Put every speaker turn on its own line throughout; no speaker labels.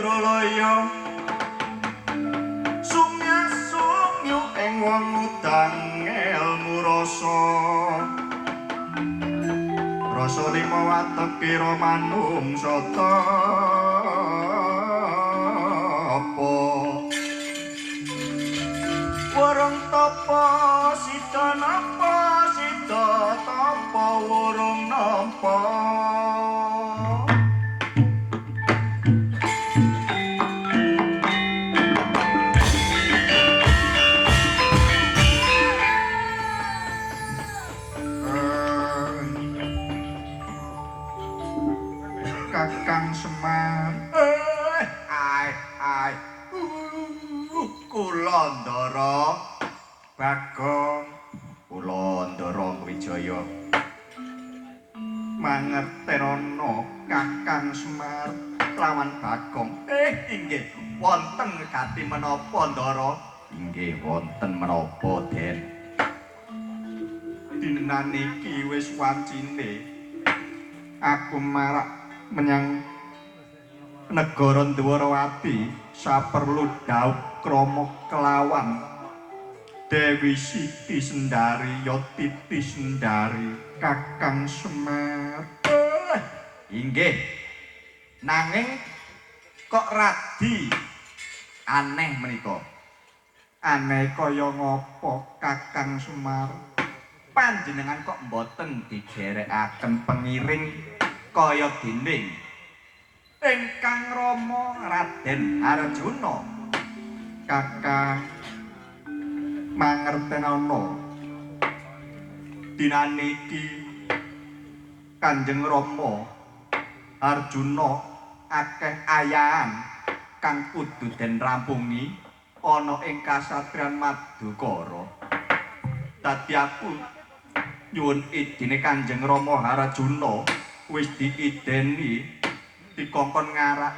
Indralaya sumya-sumyu ing wong utang elmu rasa rasa lima watekira manungsa tapa wurung tapa sida napa sida tapa wurung nampa. Kakang Semar, ai ai, kula Ndara Bagong, kula Ndara Wijaya mangertenono Kakang Semar lawan Bagong. Inggih wonten gati menapa Ndara? Inggih wonten menapa Den? Dinan iki wis wancine aku marak menyang negara Dwarawati saperlu dhaup krama kelawan Dewi Siti Sendari ya Titi Sendari Kakang Semar. Inggih. Nanging kok radi aneh menika. Aneh kaya ngapa Kakang Semar? Panjenengan kok mboten digerekaken pengiring kaya dening ingkang Rama Raden Arjuna. Kakang mangertenono dinane iki Kanjeng Rama Arjuna akeh ayahan kang kudu den rampungi ana ing kasatriyan Madukara. Dadi aku nyuwun idine Kanjeng Rama Arjuna wis diideni dikongkon ngarak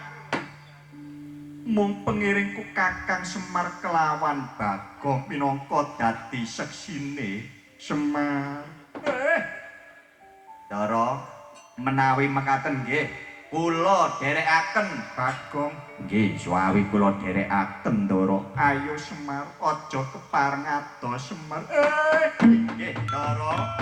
mung pengiringku Kakang Semar kelawan Bagong minangka dadi seksine Semar. Ndara menawi mekaten nggih kula dherekaken Bagong. Nggih suwawi kula dherekaken Ndara. Ayo Semar aja kepareng ado Semar. Nggih Ndara.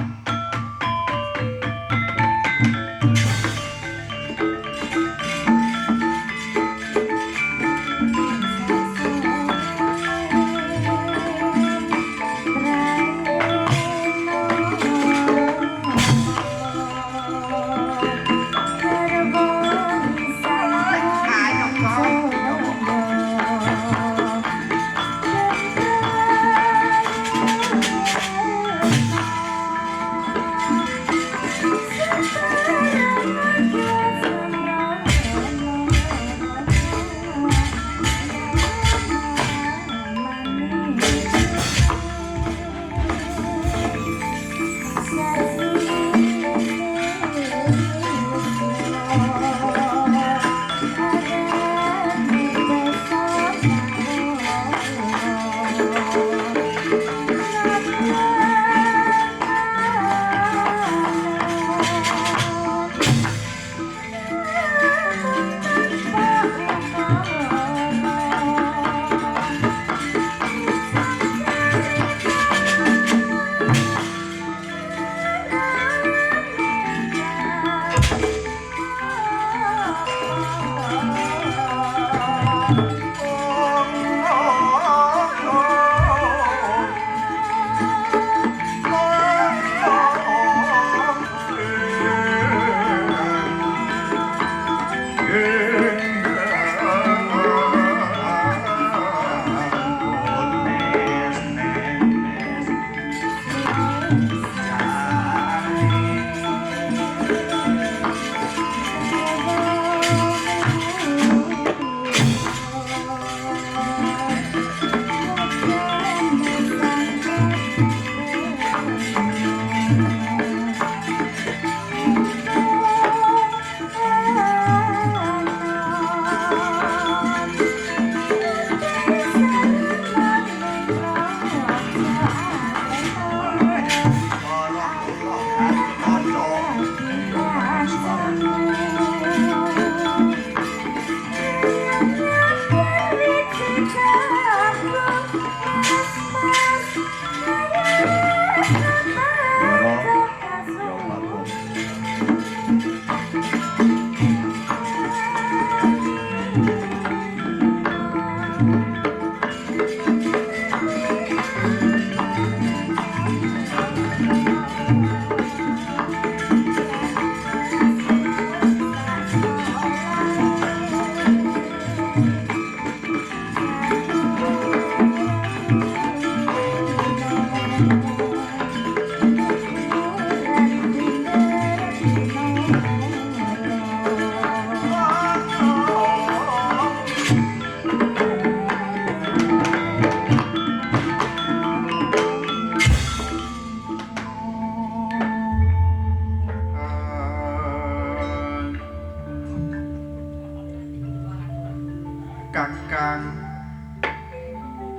Kakang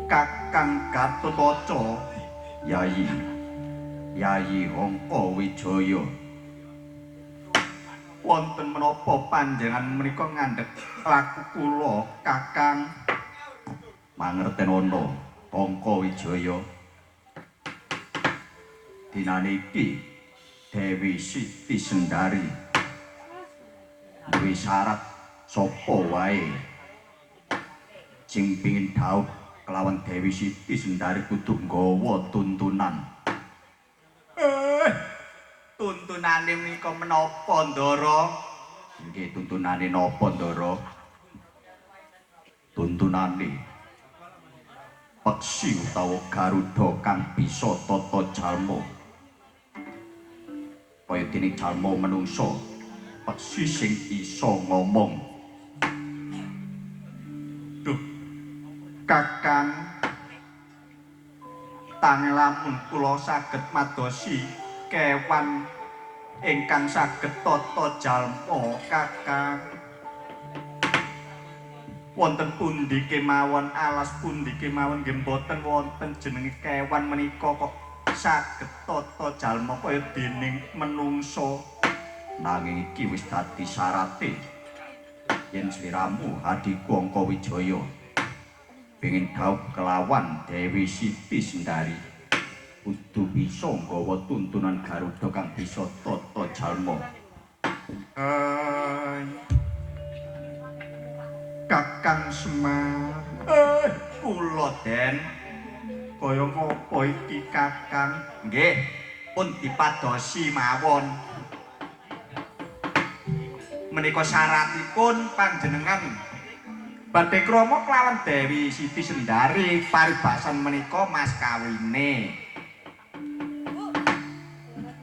Kakang Gatotkaca. Yayi Yayi Angka Wijaya, wonten menapa panjenengan menika ngandhek laku kula Kakang? Mangertenono Angka Wijaya, dinane iki Dewi Siti Sendari duwe syarat sapa wae sing pengin dhaup kelawan Dewi Siti Sendari kudu nggawa tuntunan. Tuntunane menika menapa, Ndara? Nggih, tuntunane napa, Ndara? Tuntunane peksi utawa Garuda kang bisa tata jalma. Kaya dene jalma menungsa, peksi sing iso ngomong. Duh, Kakang, tangel lamun kula saged madosi kewan ingkang saged tata jalma, Kakang. Wonten pundi kemawon, alas pundi kemawon nggih mboten wonten jenenge kewan menika kok saged tata jalma kaya dening menungsa. Nanging iki wis dadi syarate yen sliramu adhiku Angka Wijaya pengin dhaup kelawan Dewi Siti Sendari kudu bisa nggawa tuntunan Garuda kang bisa tata jalma. Kakang Semar, kula Den kaya ngopo iki Kakang? Nggih, pun dipadosi mawon. Menika syaratipun panjenengan badhe krama kelawan Dewi Siti Sendari paribasan menika mas kawine.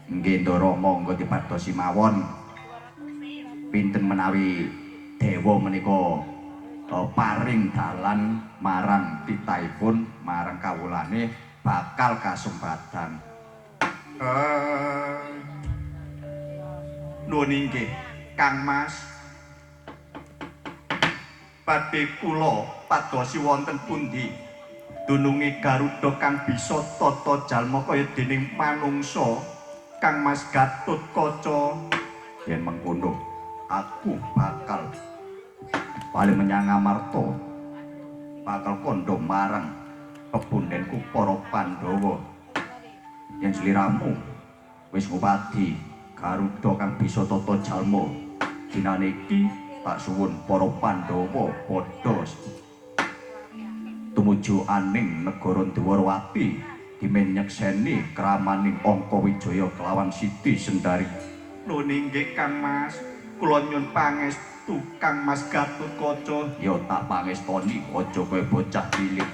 Nggih, Ndara, monggo dipadosi mawon. Pinten menawi dewa menika paring dalan marang titahipun marang kawulane bakal kasempatan. Nuwun inggih, Kang Mas. Badhe kula padosi wonten pundi dununge Garuda kang bisa tata jalma kaya dening manungsa, Kang Mas Gatotkaca? Yen mengkono aku bakal bali menyang Amarta, bakal kandha marang pepundhenku para Pandhawa. Yen sliramu wis ngupadi Garuda kang bisa tata jalma, dinane iki tak suwun para Pandhawa padha tumuju aning negara Dwarawati dimen nyekseni kramaning Angka Wijaya kelawan Siti Sendari. Nuwun inggih Kang Mas, kula nyuwun pangestu Kang Mas Gatotkaca. Ya tak pangestoni, aja kowe bocah cilik.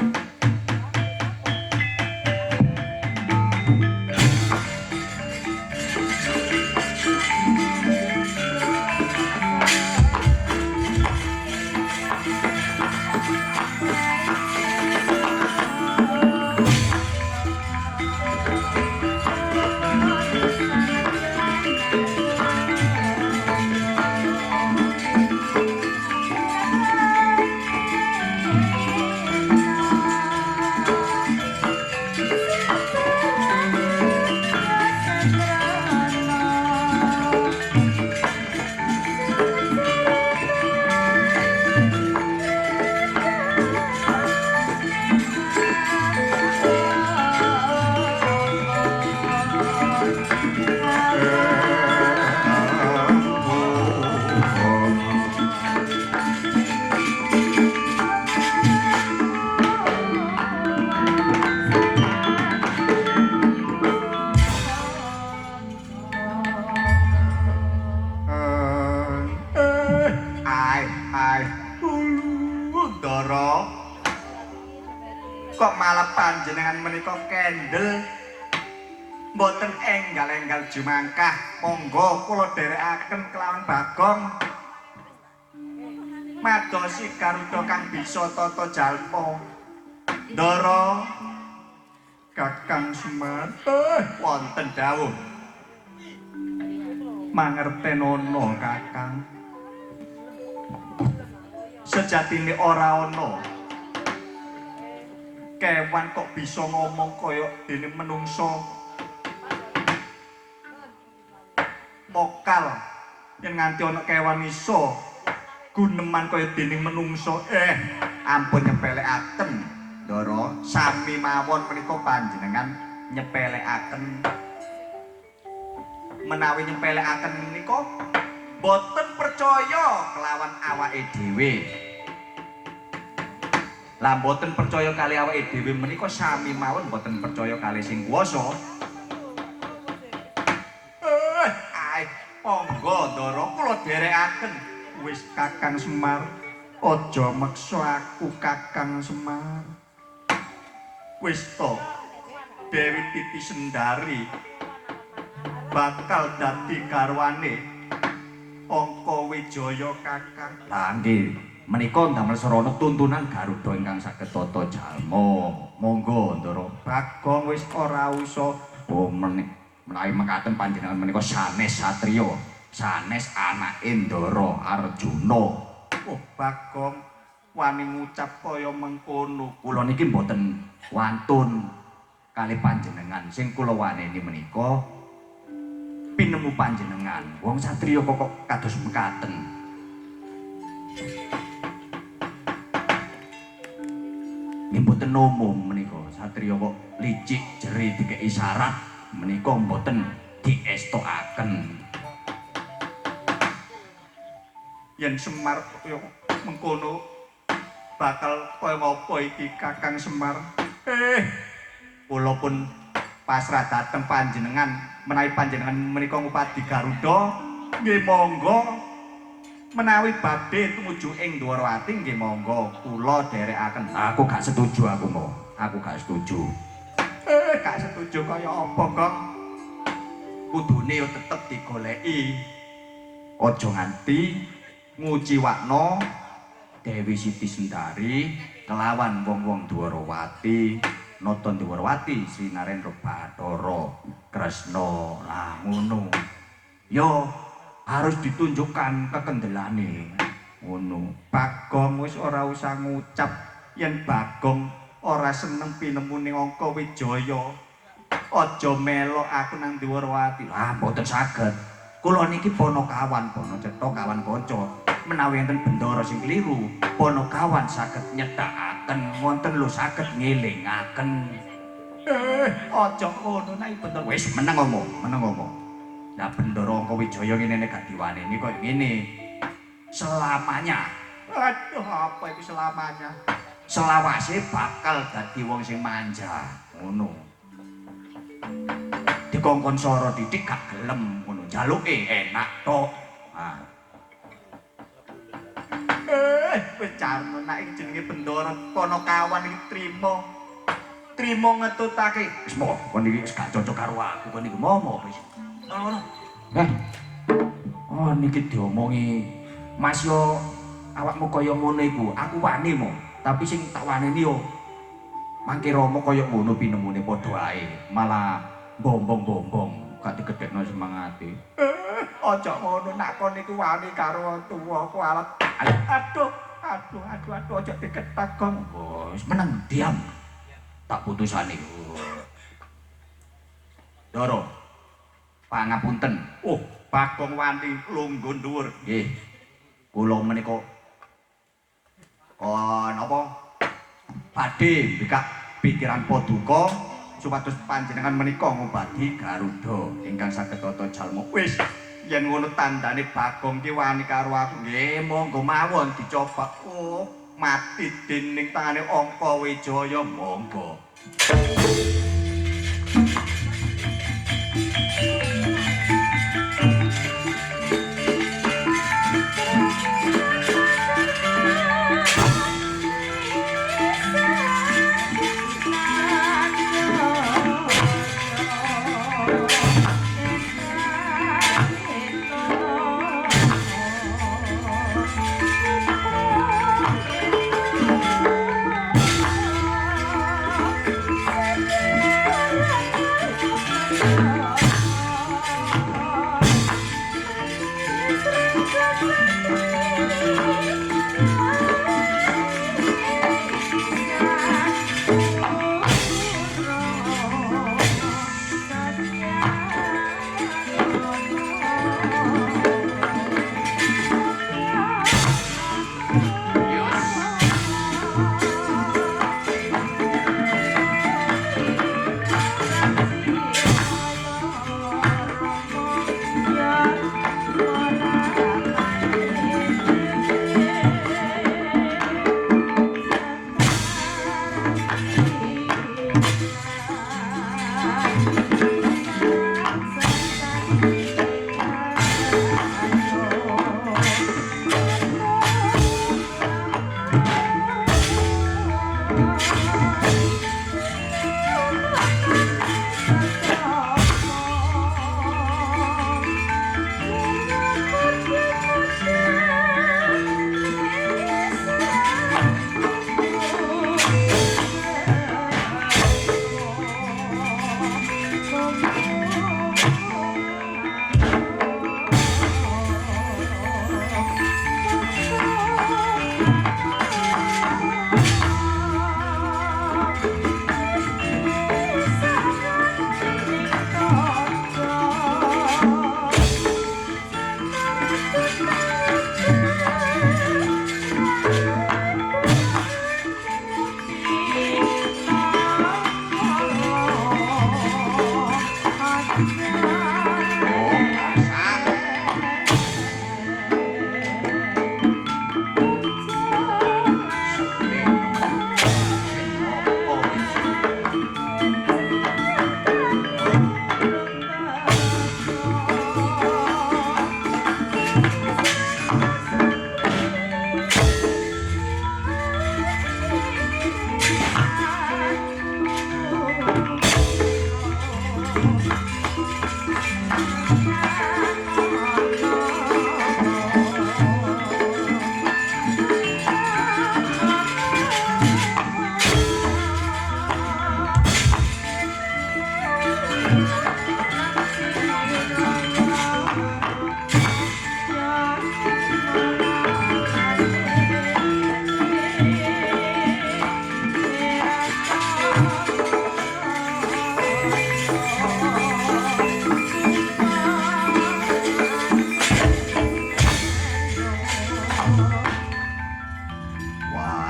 Kok malah panjenengan menika kendel mboten enggal-enggal jumangkah. Monggo kula dherekaken kelawan Bagong madosi Garuda kang bisa tata jalma. Ndara, Kakang Semar, wonten dawuh. Mangertenono Kakang. Sejatine ora ana kewan kok bisa ngomong kaya dene menungso. Mokal yen nganti ana kewan iso guneman kaya dening menungso. Ampun nyepelekaken, Ndara. Sami mawon menika panjenengan nyepelekaken. Menawi nyepelekaken menika boten percaya kelawan awake dhewe. Lah boten percaya kali awake dhewe menika sami mawon boten percaya kali sing kuwasa. Ae, monggo Ndara kula dherekaken. Wis Kakang Semar, aja meksa aku Kakang Semar. Wis to, Dewi Titi Sendari bakal dadi garwane Angka Wijaya Kakang.
Lah nggih, menika ndamel sarana tuntunan Garuda ingkang saged tata jalma. Monggo Ndara.
Bagong wis ora usah.
Oh menawi mekaten panjenengan menika sanes satriya, sanes anake Ndara Arjuna.
Oh Bagong wani ngucap kaya mengkono.
Kula niki mboten wantun kalih panjenengan. Sing kula waneni menika pinemu panjenengan. Wong satriya kok kados mekaten. Nggih mboten umum menika, satriya kok licik jeri dikeki syarat menika mboten diestokaken.
Yen Semar kaya mengkono bakal kaya ngopo iki Kakang Semar? Kula pun pasrah dhateng panjenengan. Menawi panjenengan menika ngupadi Garuda, nggih monggo. Menawi badhe tumuju ing Dwarawati nggih monggo, kula dherekaken.
Aku gak setuju aku mau. Aku gak setuju.
Gak setuju kaya apa, Gong? Kudune yo tetep digoleki.
Aja nganti nguciwakno Dewi Siti Sendari kelawan wong-wong Dwarawati, nata Dwarawati Sri Narendra Bathara Kresna. Lah ngono. Yo harus ditunjukkan kekendelane. Ngono.
Bagong wis ora usah ngucap yen Bagong ora seneng pinemune Angka Wijaya. Aja melok aku nang Dwarawati.
Lah mboten saged. Kula niki panakawan, pana cetha kawan kanca. Menawi enten bendara sing kliru, panakawan saged nyethakaken, wonten lho saged ngelingaken.
Aja ngono nek bendara.
Wis meneng omong, meneng omong. Lah bendara Angka Wijaya ngene nek gak diwaneni koyo ngene. Selamanya.
Aduh, apa iki selamanya?
Selawase bakal dadi wong sing manja, ngono. Dikongkon sora titik gak gelem ngono, njaluke enak tok. Ah.
Wis jarno nek iki jenenge bendara panakawan iki trima. Trima ngetutake.
Wis mo, kon iki wis gak cocok karo aku, kon iki momo wis. Ngono. Oh niki diomongi Mas yo awakmu kaya ngono iku, aku wani mo. Tapi sing tak waneni yo mangke Rama kaya ngono pinemune padha ae, malah bombong-bombong gak digedhekno semangate.
Aja ngono nak kon iku wani karo tuwa kualat. Aduh, aduh, aduh, aduh aja diketak Gong.
Wis meneng diam. Tak putusane. Ndara. Pangapunten.
Oh, Bagong wani lungguh dhuwur.
Nggih. Kula menika kon apa? Badhe mbikak pikiran paduka supados panjenengan menika ngobati Garuda ingkang saged tata jalma.
Wis, yen ngono tandane Bagong ki wani karo aku.
Nggih, monggo mawon dicoba.
Oh, mati dening tangane Angka Wijaya,
monggo.
Thank you.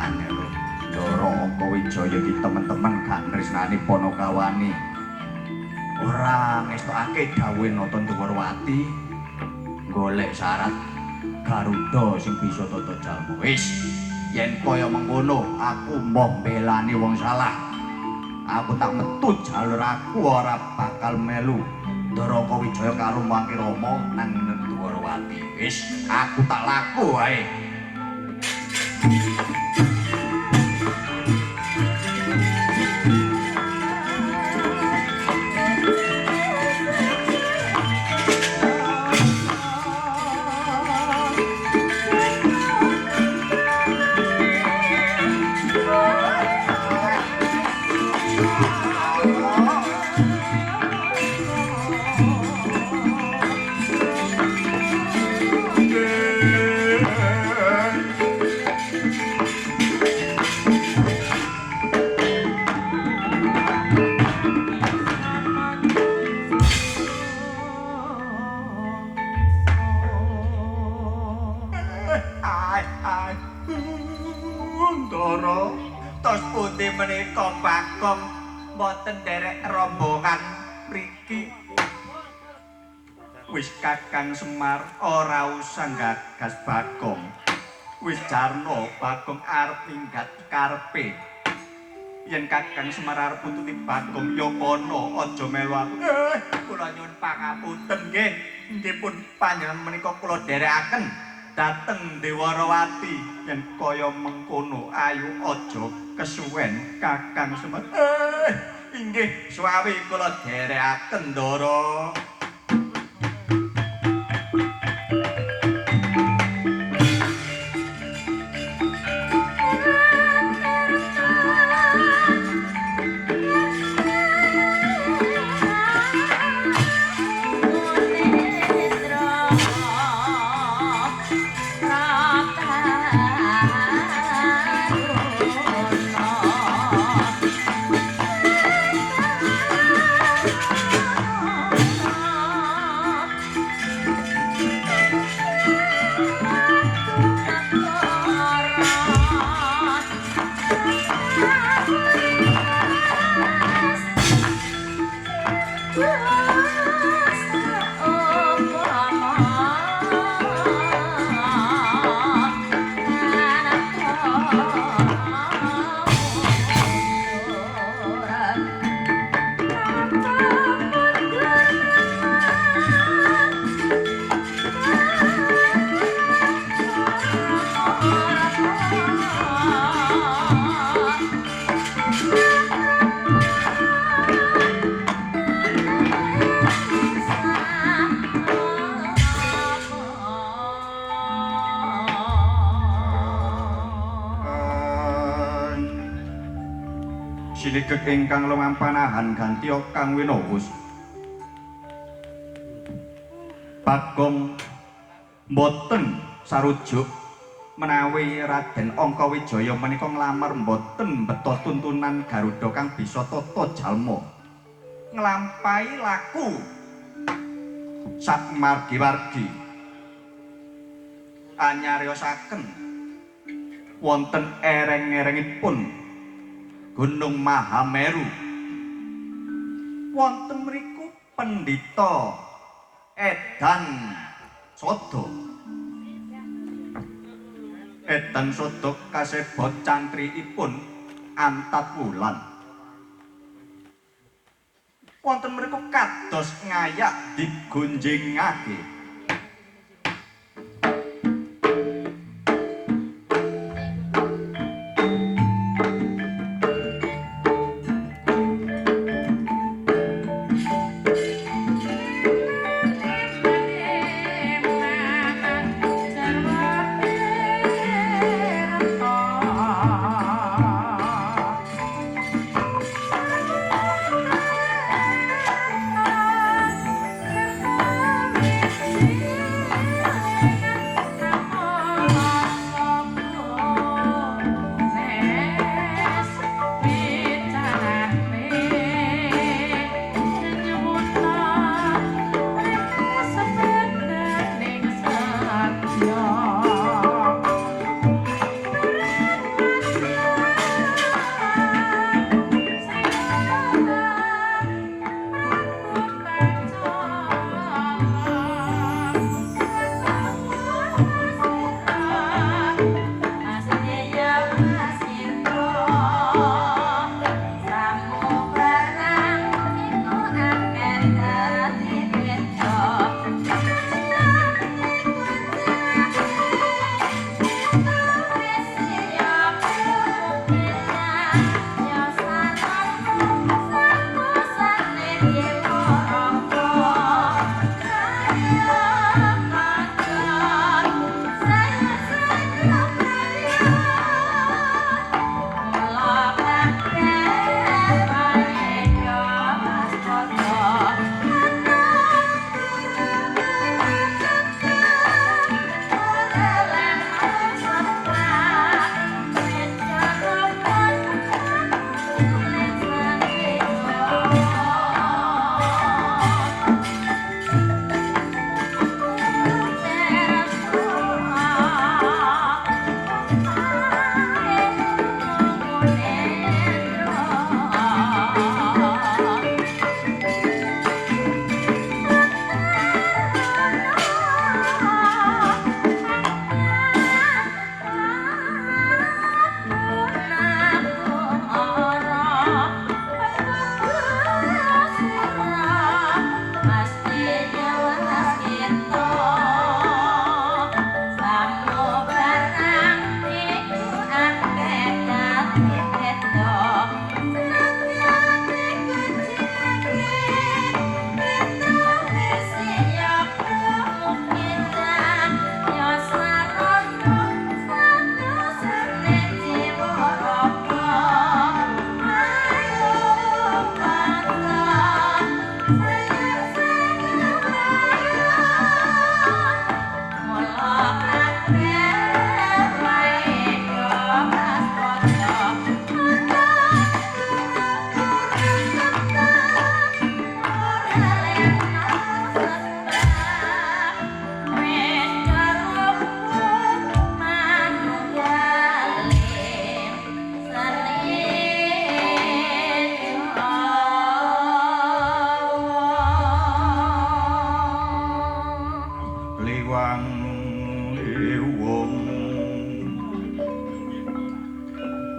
Jane lho. Ndara Angkawijaya iki temen-temen gak nresnani Panakawane. Ora ngestokake dawuhe Nata Ndhuwarwati golek syarat Garuda sing bisa tata jalma. Wis, yen kaya mengkono aku moh mbelani wong salah. Aku tak metu jalur aku ora bakal melu Ndara Angkawijaya karo Mangke Rama nang Ndhuwarwati. Wis, aku tak laku wae. Menika Bagong mboten nderek rombongan mriki. Wis Kakang Semar ora usah gagas Bagong. Wis jarno Bagong arep minggat karepe. Yen Kakang Semar arep nututi Bagong ya kono aja melu aku. Kula nyuwun pangapunten nggih. Nggih pun panjenengan menika kula dherekaken dhateng Dewarawati. Yen kaya mengkono ayu aja kesuwen Kakang Semar. Inggih suwawi kula dherekaken Ndara. Siligek ingkang lumampanahan gantiya kang winowus. Bagong mboten sarujuk menawi Raden Angkawijaya menika nglamar mboten mbeta tuntunan Garuda kang bisa tata jalma. Nglampahi laku sak margi-wargi. Anyariosaken wonten ereng-erengipun Gunung Mahameru. Wonten mriku pendhita Edan Sada. Edan Sada kasebut cantriipun Antat Wulan. Wonten mriku kados ngayak digonjingake.
Thank you.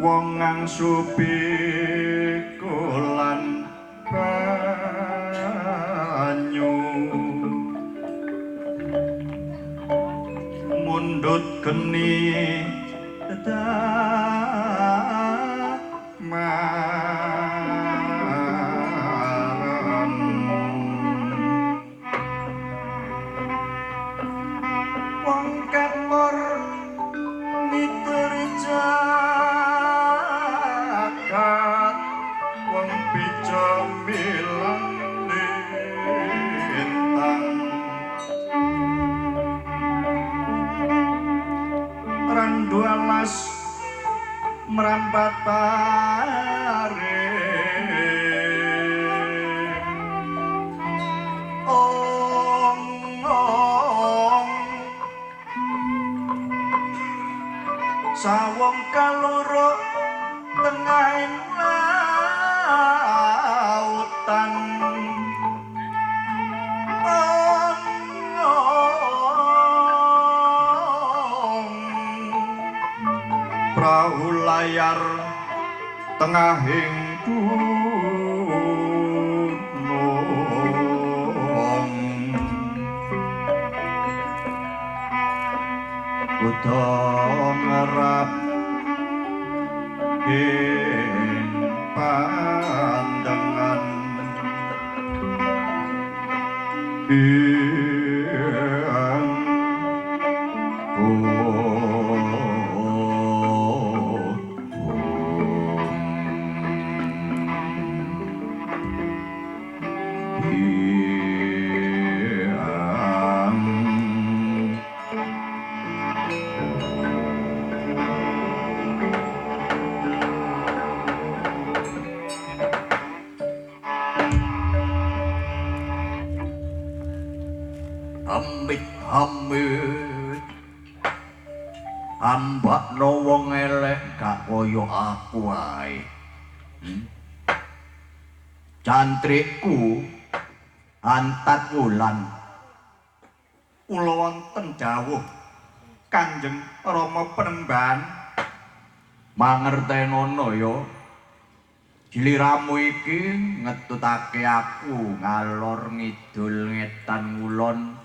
Wong ngangsu pikulan banyu mundhut geni damaran wong kemur mitur jagat wong bejo milang lintang randu alas merambat pare ong ong sawong kaloro tengahing lautan ong ong prau layar tengahing gunung kudu ngerap ing pandangan ing Amit amit ambakno wong elek gak kaya aku ae. Cantrikku antat wulan kula wonten dawuh Kanjeng Rama Penemban mangertenono ya. Giliramu iki ngetutake aku ngalor ngidul ngetan ngulon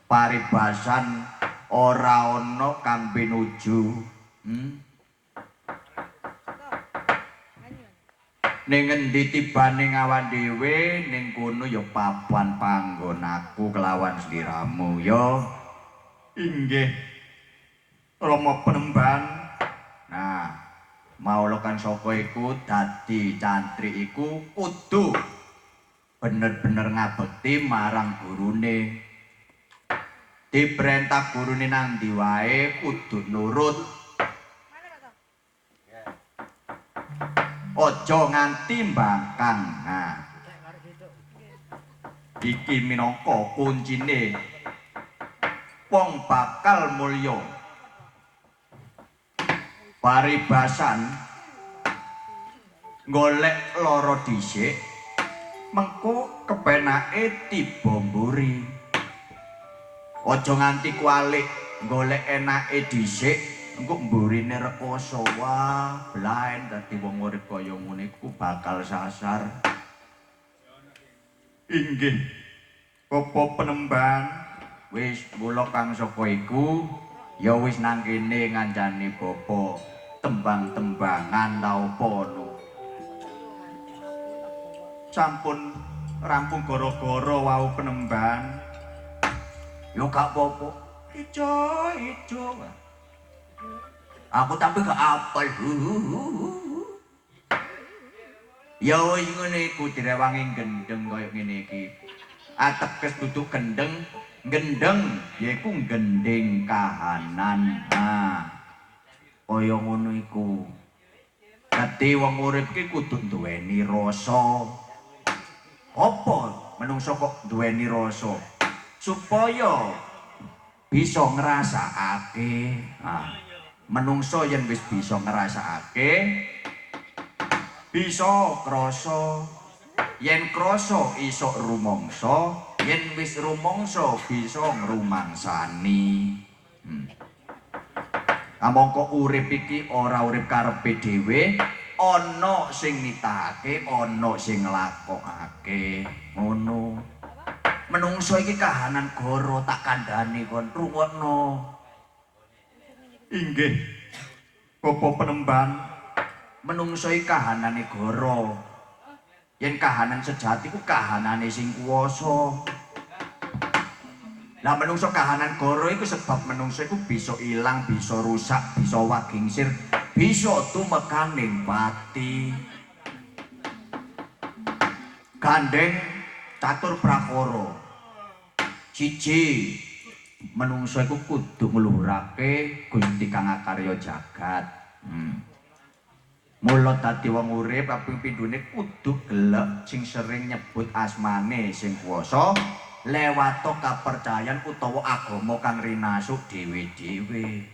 paribasan ora ana kang pinuju. Ning ngendi tibane ngawan dhewe ning kono ya papan panggon aku kelawan sliramu ya. Inggih Rama Penemban. Nah, maulokan saka iku dadi cantrik iku kudu bener-bener ngabekti marang gurune. Diperintah gurune nang ndi wae kudu nurut. Aja nganti mbangkang. Nah, iki minangka kuncine wong bakal mulya. Paribasan golek lara dhisik mengko kepenake tiba mburi. Aja nganti kualik golek enake dhisik engko mburine rekoso. Wah, blaen dadi wong urip kaya ngene iku bakal sasar. Inggih Bapak Penemban. Wis mula kang saka iku ya wis nang kene ngancani bapa tembang-tembangan ta apa no. Sampun rampung gara-gara wau Penemban. Ya gak apa-apa. Ijo ijo. Aku tapi gak apal. Ya wis ngene iku direwangi gendeng kaya ngene iki. Ateges duduk gendeng, gendeng yaiku gending kahanan. Nah, kaya ngono iku. Dadi wong urip ki kudu duweni rasa. Apa menungso kok duweni rasa? Supaya bisa ngrasakake. Nah, menungso yen wis bisa ngrasakake bisa krasa. Yen krasa iso rumangsa, yen wis rumangsa bisa ngrumangsani. Kamangka urip iki ora urip karepe dhewe, ana sing nitahake, ana sing nglakokake. Ngono. Menungso iki kahanan goro tak kandhani kon rungokno.
Inggih. Bapak Penemban,
Menungso iki kahanane goro. Yen kahanan sejati ku kahanane sing kuwasa. Lah menungso kahanan goro iku sebab menungso iku bisa ilang, bisa rusak, bisa wagingsir, bisa tumekaning pati. Gandeng catur prakara. Siji, menungso iku kudu ngluhurake Gusti kang akarya jagat. Mula dadi wong urip kaping pindhone kudu gelek sing sering nyebut asmane sing kuwasa lewato kapercayan utawa agama kang rinasuk dhewe-dhewe.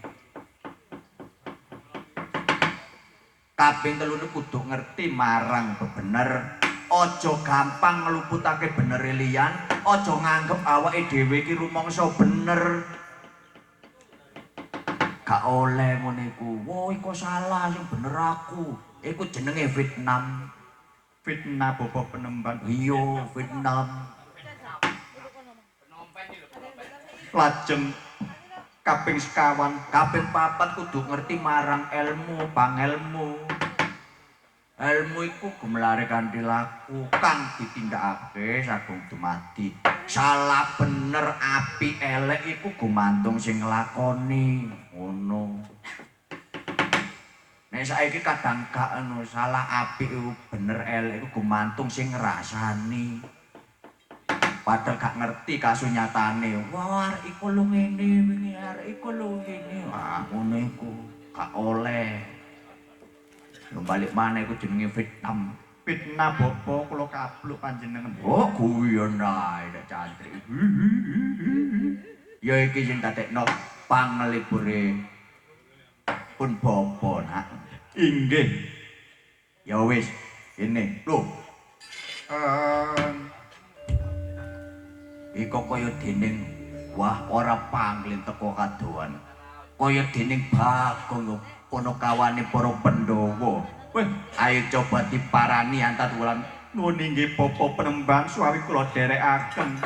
Kaping telune kudu ngerti marang bebener. Aja gampang ngluputake benere liyan, aja nganggep awake dhewe iki rumangsa bener. Gak oleh ngene iku. Wo iku salah, sing bener aku. Iku jenenge fitnah.
Fitnah Bapak Penemban.
Iya, fitnah.
Lajeng kaping sekawan,
kaping papat kudu ngerti marang ilmu, pangelmu. Ilmu iku gemelare kanthi laku kang ditindakake sagung dumadi. Salah bener apik elek iku gumantung sing nglakoni. Ngono. Nek saiki kadang gak ngono, salah apik iku bener elek iku gumantung sing ngrasani. Padahal gak ngerti kasunyatane. Wah, arek iku lho ngene wingi, arek iku lho ngene. Ah, ngono iku gak oleh. Lho balik mana iku jenenge fitnah.
Fitnah Bapak kula kabluk panjenengan.
Oh, guyon ae nek cantrik. Ya iki sing dadekno panglipure pun bapa nak.
Inggih.
Ya wis, kene. Lho. Iko kaya dening wah ora panglin teko kadohan. Kaya dening Bagong Ponokawane para Pandhawa.
Weh,
ayo coba diparani antat wulan.
Nuwun inggih Bapak Penemban, suwi kula dherekaken.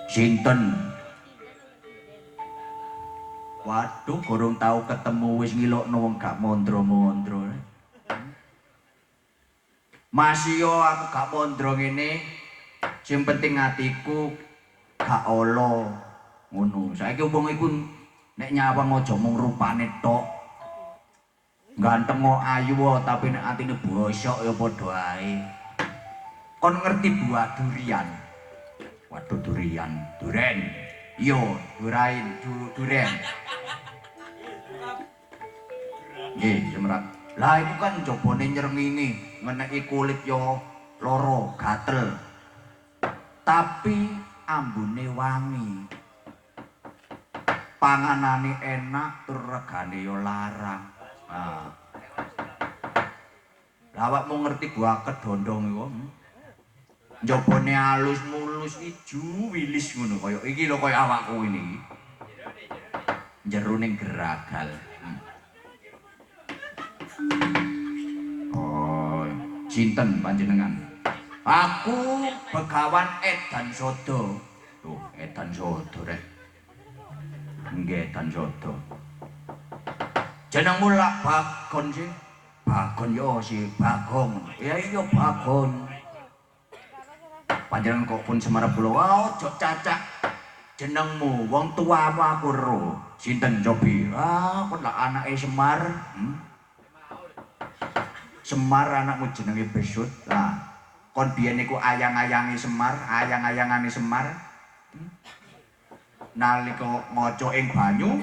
Sinten? Waduh, gorong tau ketemu wis ngilokno wong gak mondro-mondro. Masih yo aku gak mondro ngene. Sing penting atiku gak ala ngono. Saiki wong iku nek nyawang aja mung rupane tok. Ganteng kok ayu tapi nek atine bosok ya padha ae. Kon ngerti buah durian? Waduh durian, duren. Iya, durain, duren. Nggih, semerat. Lah iku kan jabone nyrengingi, ngeneki kulit yo loro, gatel. Tapi ambune wangi. Panganane enak tur regane yo larang.
Ah. Lah awakmu ngerti buah kedondong iku? Njabane alus mulus ijo wilis ngono kaya iki lho kaya awakku ini iki. Jero ning geragal. Oh, sinten panjenengan? Aku Begawan Edan Sodo. Tuh, Edan Sodo rek. Nggih, Edan Sodo. Jenengmu lak Bagon sih? Bagon yo si Bagong. Ya iya Bagon. Panjenengan kok pun semarep kula. Wah, aja cacak jenengmu, wong tuamu aku ero. Sinten cobi? Ah, kon lak anake Semar. Semar anakmu jenenge Besut. Lah, kon biyen niku ayang-ayangi Semar, ayang-ayangane Semar. Nalika ngaca ing banyu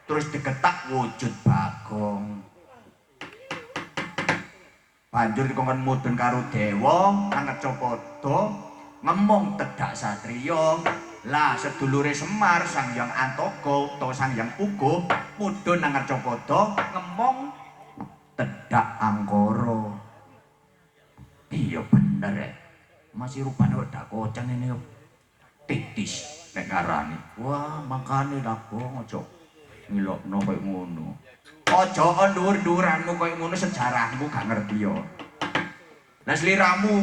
terus digetak wujud Bagong. Banjur dikongkon mudhun karo dewa Angecapada ngemong tedhak satriya. Lah sedulure Semar Sang Hyang Antaka utawa Sang Hyang Puguh mudhun nang Angecapada ngemong tedhak angkara. Iya bener rek. Masih rupane kok dakocan ini titis nek ngarani. Wah, makane Bagong aja ngilokno koyo ngono. Aja dhuwur-dhuwuranmu koyo ngono sejarahmu gak ngerti yo. Lah sliramu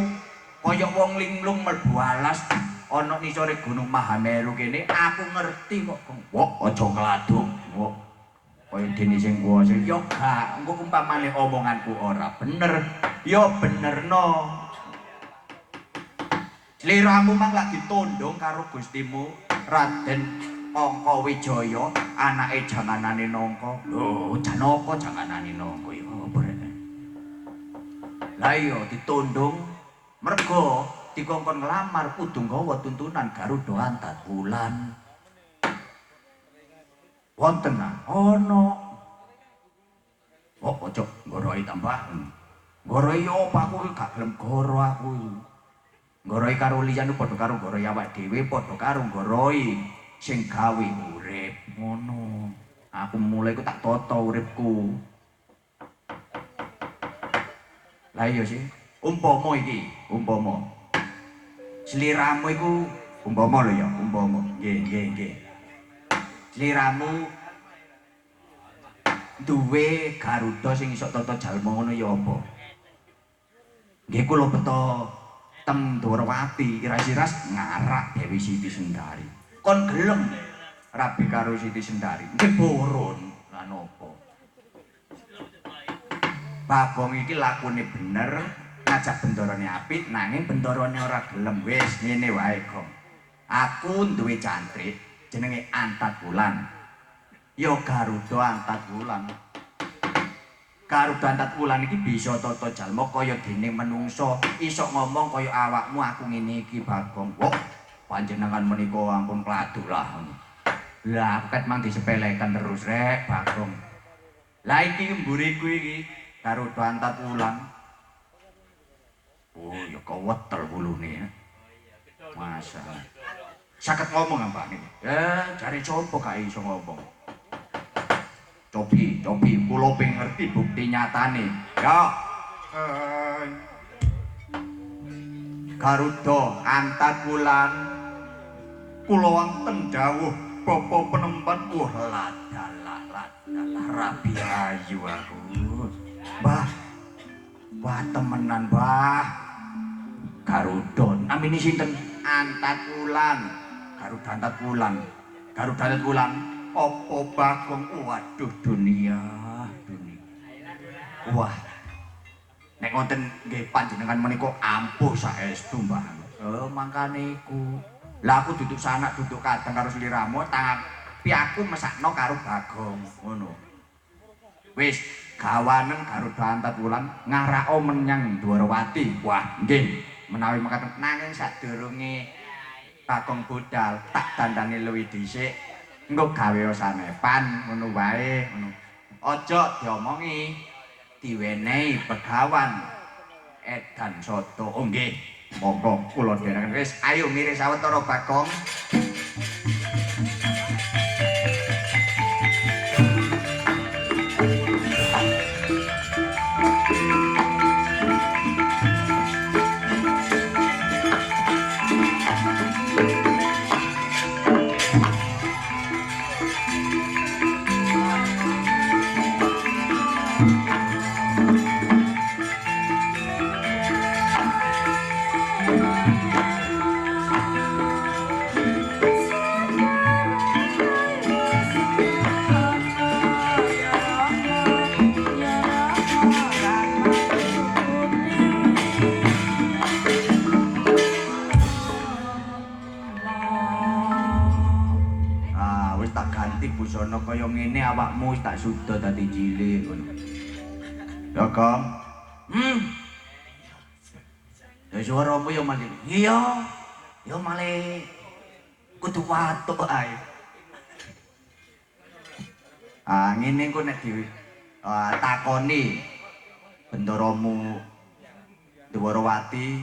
kaya wong linglung mlebu alas ana nisore Gunung Mahameru kene aku ngerti kok. Wok aja kladuk. Wok kaya dene sing kuwasa ya gak engko umpamane omonganku ora bener ya benerno. Sliramu mang lak ditondong karo Gustimu Raden Angkawijaya anake janganane nangka. Lho, Janaka janganane nangka ya apa rek? Lah iya ditondong mergo dikongkon nglamar kudu nggawa tuntunan Garuda Antat Wulan. Wonten ah? Ana. Oh, aja nggoroi tambah. Nggoroi apa aku iki gak gelem goro aku iki. Nggoroi karo liyane padha karo nggoroi awak dhewe, padha karo nggoroi sing gawe urip ngono. Aku mulai ku tak tata uripku. Lah iya sih, umpama iki, umpama sliramu iku umpama lho ya, umpama. Nggih, nggih, nggih. Sliramu duwe Garuda sing iso tata jalma ngono ya apa? Nggih kula beto teng Dwarawati iras-iras ngarak Dewi Siti Sendari. Kon gelem rabi karo Siti Sendari? Nggih purun. Lah napa? Bagong iki lakune bener, ngajak bendorone apik nanging bendorone ora gelem. Wis ngene wae, Gong. Aku duwe cantrik jenenge Antat Wulan. Ya Garuda Antat Wulan. Garuda Antat Wulan iki bisa tata jalma kaya dene menungsa, iso ngomong kaya awakmu aku ngene iki, Bagong. Wah, panjenengan menika ampun kladuk lah. Lah aku ket mang disepelekan terus rek, Bagong. Lah iki mburiku iki Garuda Antat Wulan. Oh, ya kewetel wulune ya. Masa. Saged ngomong apa niki? Jare sapa gak iso ngomong? Cobi, cobi, kula pengen ngerti bukti nyatane. Ya. Garuda Antat Wulan
kula wonten dawuh Bapak Penemban.
Wah, ladalah, ladalah rabi ayu aku. Mbah. Wah, temenan, Mbah. Garuda namine sinten? Antat Wulan. Garuda Antat Wulan. Garuda Antat Wulan.
Apa Bagong?
Waduh, dunia, dunia. Wah. Nek ngoten nggih panjenengan menika ampuh saestu, Mbah. Oh, mangkane iku. Lah aku duduk sanak duduk kadang karo sliramu, tapi aku mesakno karo Bagong ngono. Wis gawanen Garuda Antat Wulan ngarako menyang Dwarawati. Wah, nggih. Menawi mekaten nanging sadurunge Bagong budal tak dandani luwih dhisik. Engko gawe sanepan ngono wae ngono. Aja diomongi, diwenehi begawan Edan Sodo. Oh nggih, monggo kula dherekaken. Wis, ayo miris sawetara Bagong. Busana kaya ngene awakmu wis tak suda dadi cilik ngono. Ya, Kang. Ya suaramu ya malih. Iya. Ya malih kudu watuk ae. Ah ngene engko nek di takoni bendaramu Dwarawati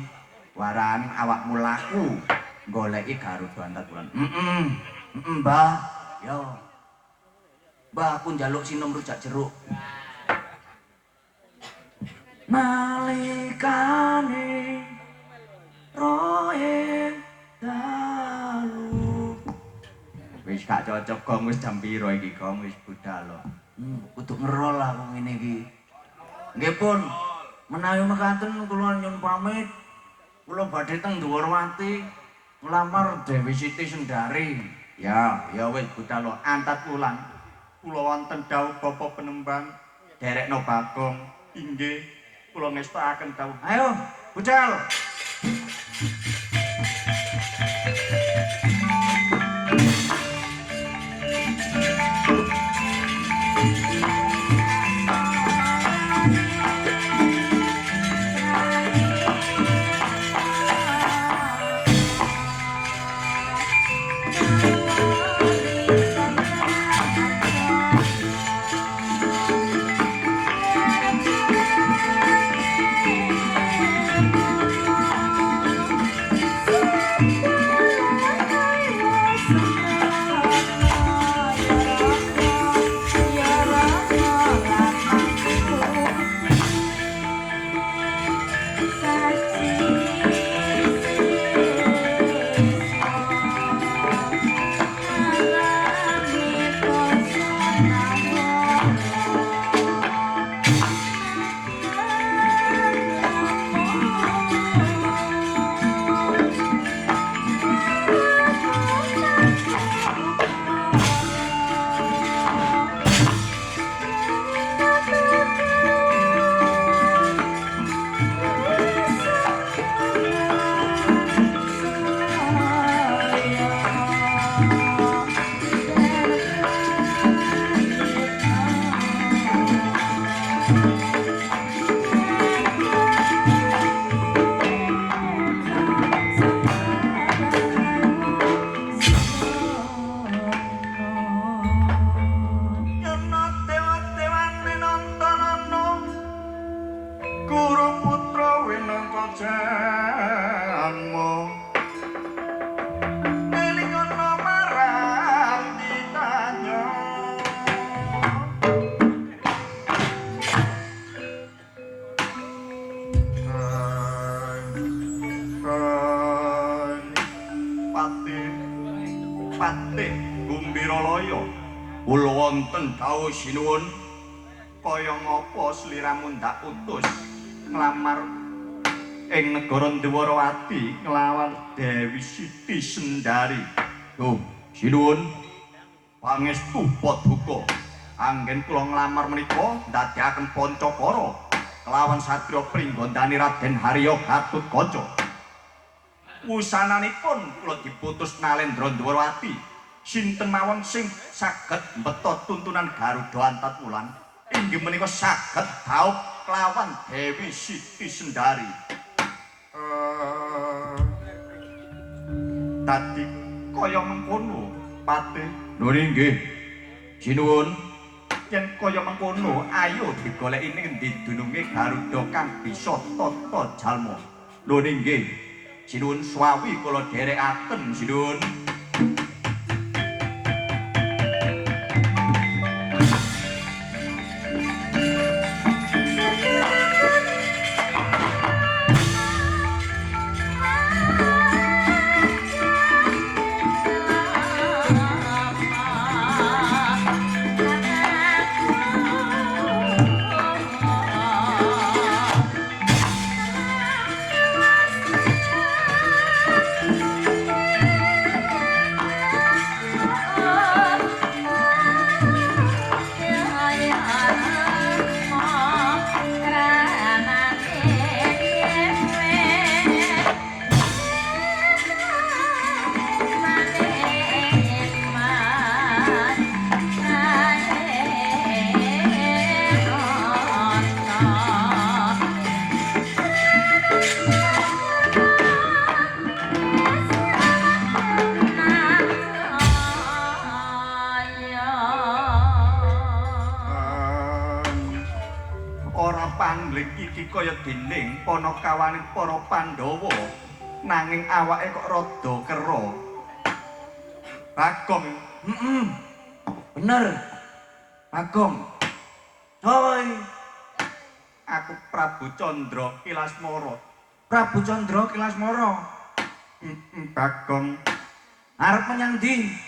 waran awakmu laku goleki Garuda Antat Wulan. Heeh. Heeh, Mbah. Ya. Mbah aku njaluk sinom rujak jeruk. Nalikane roe dalu. Wis gak cocok Gong, wis jam piro iki Gong, wis budal lho. Kudu ngerol aku ngene iki. Nggih pun, menawi mekaten kula nyuwun pamit. Kula badhe teng Dwarawati nglamar Dewi Siti Sendari. Ya, ya wis budal lho, Antat Wulan.
Kula wonten dawuh Bapak Penemban derekno Bagong. Inggih, kula ngestakaken dawuh.
Ayo, budal. Dawuh sinuwun,
kaya ngapa sliramu ndak utus nglamar ing negara Dwarawati nglawan Dewi Siti Sendari.
Duh, sinuwun,
pangestu paduka anggen kula nglamar menika ndadekaken pancakara kelawan satriya pringgondani Raden Harya Gatotkaca. Wusananipun kula diputus Nalendra Dwarawati. Sinten mawon sing saged mbeta tuntunan Garuda Antat Wulan inggih menika saged dhaup kelawan Dewi Siti Sendari. Dadi kaya mengkono Patih.
Lho inggih. Sinuwun,
yen kaya mengkono ayo digoleki ning endi dununge Garuda kang bisa tata jalma.
Lho inggih. Sinuwun swawi kula dherekaken sinuwun.
Oh.
iki kaya dening panakawaning para Pandhawa, nanging awake kok rada kera. Bagong.
Heeh. Bener. Bagong. Hoi,
aku Prabu Candra Kilasmara.
Prabu Candra Kilasmara.
Bagong.
Arep menyang ndi?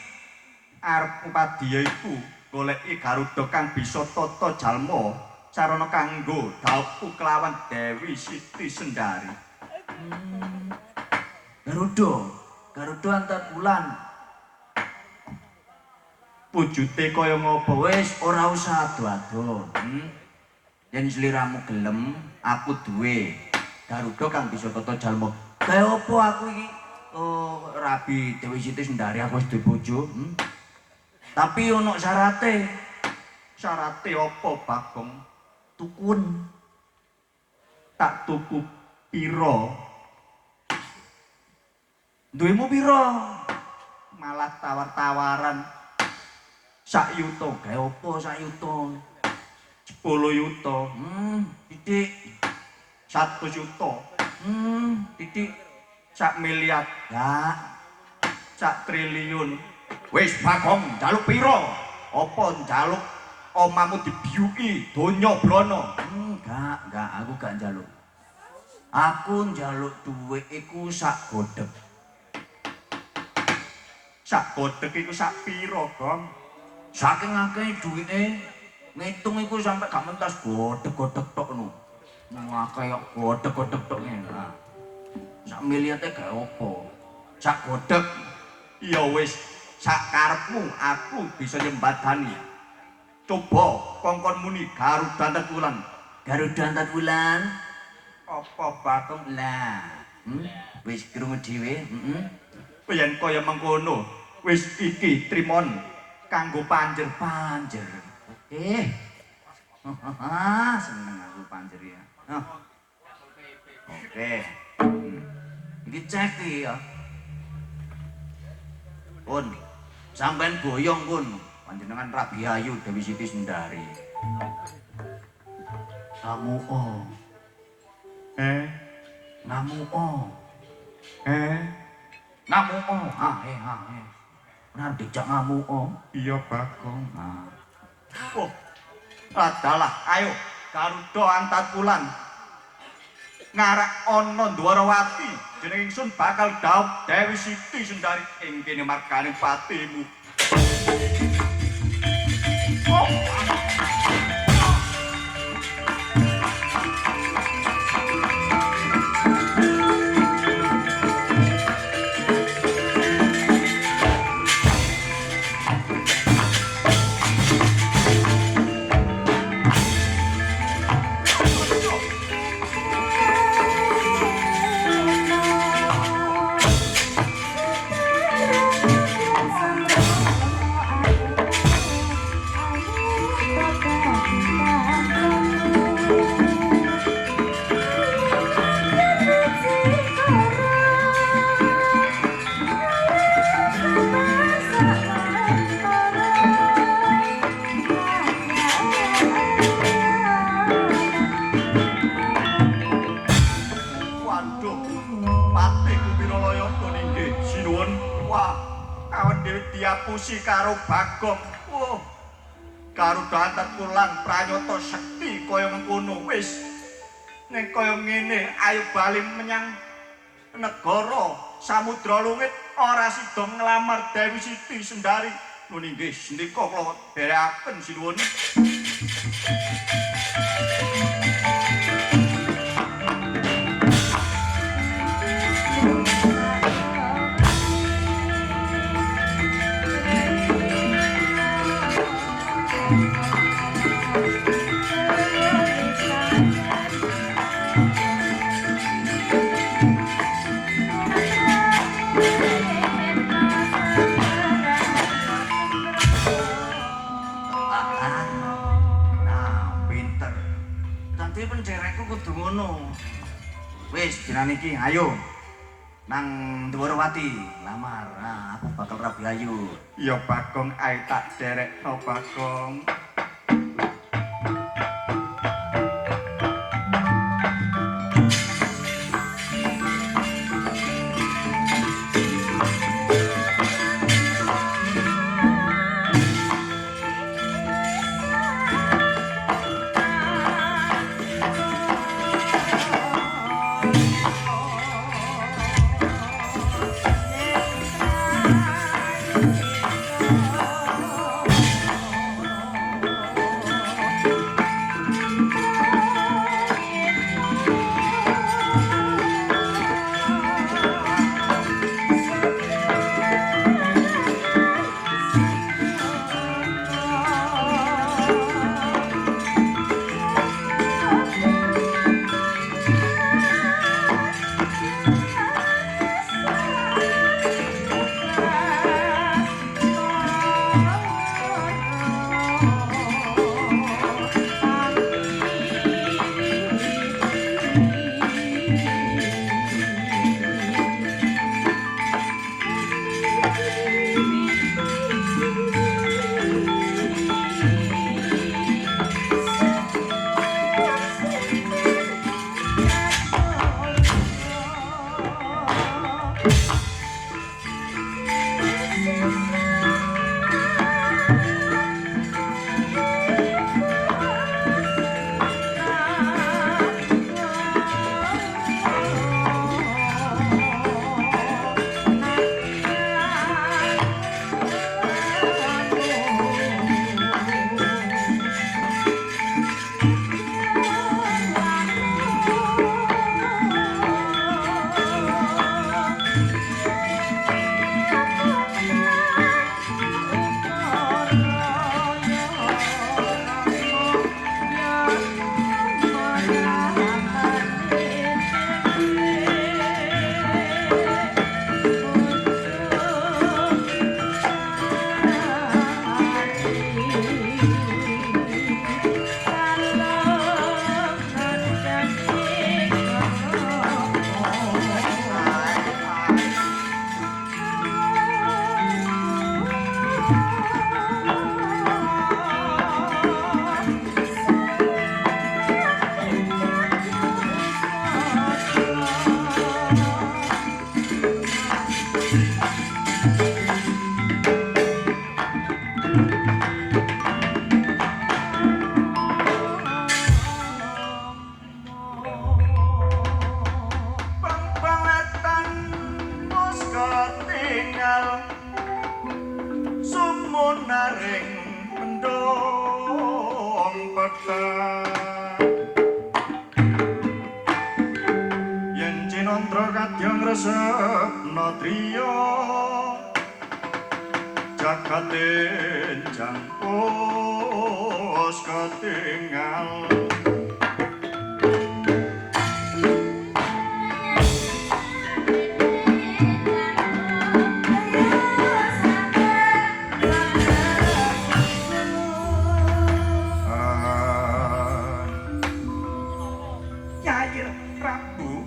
Arep ngupadiya iku goleki Garuda kang bisa tata jalma sarana kanggo dhaup kelawan Dewi Siti Sendari.
Garuda, Garuda antar bulan.
Wujute kaya ngopo?
Wis ora usah ado-ado. Yen sliramu gelem, aku duwe Garuda kang bisa tata jalma. Gawe apa aku iki? Oh, rabi Dewi Siti Sendari aku wis duwe bojo. Tapi ono syarate.
Syarate apa, Bagong?
Tukun.
Tak tuku pira?
Duwemu pira?
Malah tawar-tawaran.
Sak yuta. Gawe apa sak yuta?
10 yuta.
Titik.
1 yuta.
Titik.
Sak miliar.
Ya.
Sak triliun.
Wis Bagong, njaluk pira? Apa njaluk omamu dibiyuki donya brana? Enggak, aku gak njaluk. Aku njaluk dhuwit iku sak godheg.
Sak godheg iku sak pira, Gong?
Saking akeh dhuwite ngitung iku sampe gak mentas godheg-godheg tok ngono. Akeh kok godheg-godheg tok ngene. Nah. Sak miliate gawe apa? Sak godheg.
Ya wis, sak karepmu aku bisa nyembadani. Coba kongkon muni Garuda Antar Wulan.
Garuda Antar Wulan.
Apa Bagong?
Lah, wis krungu dhewe, heeh.
Yen kaya mengkono, wis iki trimon kanggo panjer.
Panjer. Oke. Seneng aku panjer ya. Oke. Iki cek iki ya. Pun, sampean boyong pun. Panjenengan Rabi Ayu Dewi Siti Sendari. Ngamuo. Ngamuo. Ngamuo. Benar dijak ngamuo.
Iya, Bagong.
Nah.
Oh. Adalah, ayo Garuda Antar Wulan. Ngarak ana Dwarawati, jeneng ingsun bakal dhaup Dewi Siti Sendari ing kene margane patimu. Oh. Diapusi karo Bagong. Wah. Garuda Antar Wulan pranyata sekti kaya mengkono wis. Ning kaya ngene ayo bali menyang negara Samudra Lungit ora sida nglamar Dewi Siti Sendari. Nun inggih sendika kula dherekaken sinuwun.
Wis dinane iki ayo nang Dwarawati lamar. Nah, aku bakal rabi ayu.
Ya Bagong, ayo tak derekno Bagong. Ambaring mendung petang yen cinandra kadya ngresepna driya jagat enjang pos ketingal. Yai Prabu,